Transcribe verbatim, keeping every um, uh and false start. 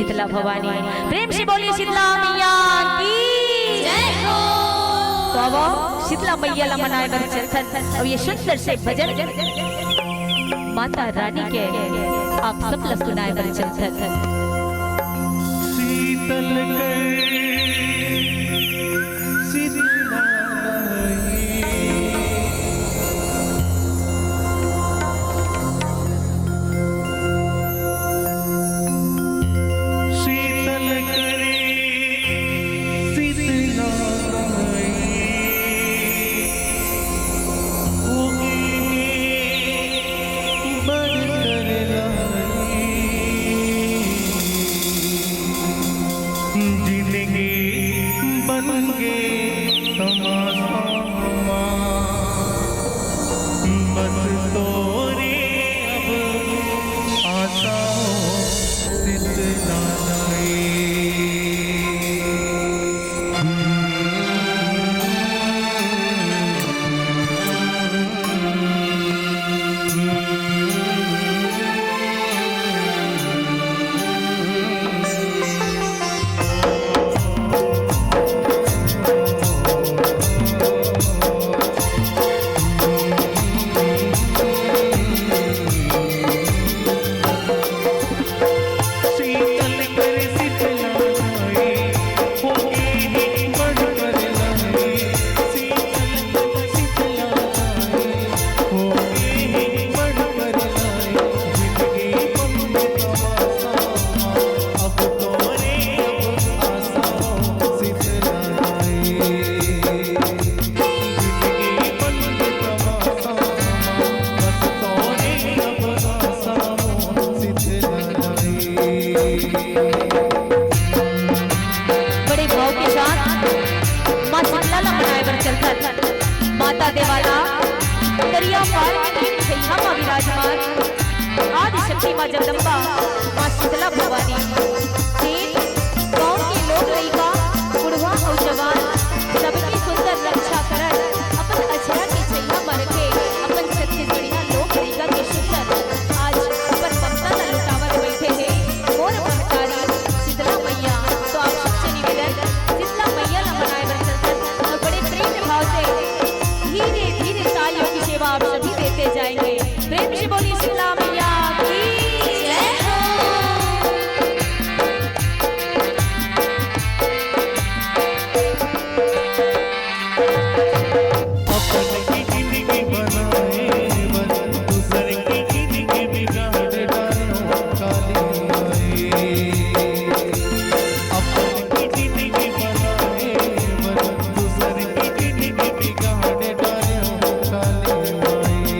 शीतला भवानी। प्रेम से बोलिए शीतला मैया की जय हो। तो अब शीतला मैया ला मनाए बर चलथन। अब ये सुंदर से भजन माता रानी के आप सब ला सुनाए बर चलथन। शीतल कर शीतला शीतल करे शीतला जिंदगी बन गे तमाशा मा, बस तोरे अब आशा शीतला दाई। बड़े भाव के साथ माँ शीतला ला मनाए बर चलथन। माता देवाला करिया पार के छइहा मा विराजमान आदि शक्ति माँ जगदम्बा, माँ शीतला भवानी। तेन गाँव के लोग लइका, बुढ़वा अउ जवान सबके सुंदर रक्षा करत अपन अचरा के छइहा मा रखे अपन छत्तीसगढ़िया लोक लइका के सुंदर आज अपन ममता ला लुटावत बइठे हे मोर महतारी शीतला मैया। तो आप सबसे निवेदन, शीतला मैया ला मनाए बर चलथन अउ बड़े प्रेम भाव से धीरे धीरे तालियों की सेवा आप सभी देते जाएंगे। प्रेम से बोलिए शीतला मैया की जय हो। अपन की जिंदगी बनाए बर दूसर की जिंदगी बिगाड़ डालो काली माई। अपन की जिंदगी बनाए बर दूसर की जिंदगी बिगाड़ डालो काली माई।